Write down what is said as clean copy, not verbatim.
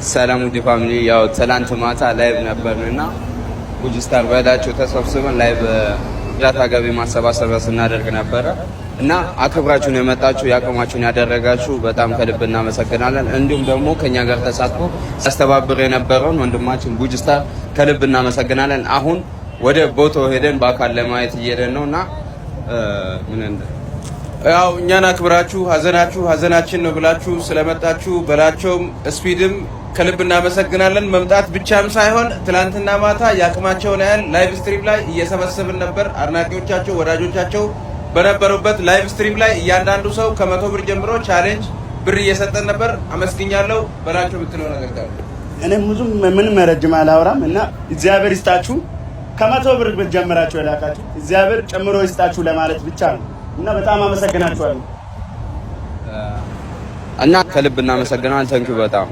ሰላም ውድ family፣ ያው ትላንት ማታ live ነበርንና ጉጅስታር በላቸው ተሰብስበን live እርዳታ ገቢ ማሰባሰቢያ ስናደርግ ነበረ እና አክብራችሁን የመጣችሁ፣ ያቅማችሁን ያደረጋችሁ በጣም ከልብ እናመሰግናለን። እንዲሁም ደግሞ ከኛ ጋር ተሳትፎ ሲያስተባብር የነበረውን ወንድማችን ጉጅስታር ከልብ እናመሰግናለን። አሁን ወደ ቦታው ሄደን በአካል ለማየት እየሄደን ነው እና ምን እንደ ያው እኛን አክብራችሁ ሀዘናችሁ ሀዘናችን ነው ብላችሁ ስለመጣችሁ በላቸውም ስፒድም ከልብ እናመሰግናለን። መምጣት ብቻም ሳይሆን ትላንትና ማታ የአቅማቸውን ያህል live stream ላይ እየሰበሰብን ነበር። አድናቂዎቻቸው፣ ወዳጆቻቸው በነበሩበት live stream ላይ እያንዳንዱ ሰው ከ100 ብር ጀምሮ challenge ብር እየሰጠን ነበር። አመስግኛለሁ። በላቸው የምትለው ነገር ካለ? እኔም ብዙም ምንም ረጅም አላወራም እና እግዚአብሔር ይስጣችሁ። ከ100 ብር ጀምራችሁ የላካችሁ እግዚአብሔር ጨምሮ ይስጣችሁ ለማለት ብቻ ነው እና በጣም አመሰግናችኋለሁ። እና ከልብ እናመሰግናለን። Thank you በጣም።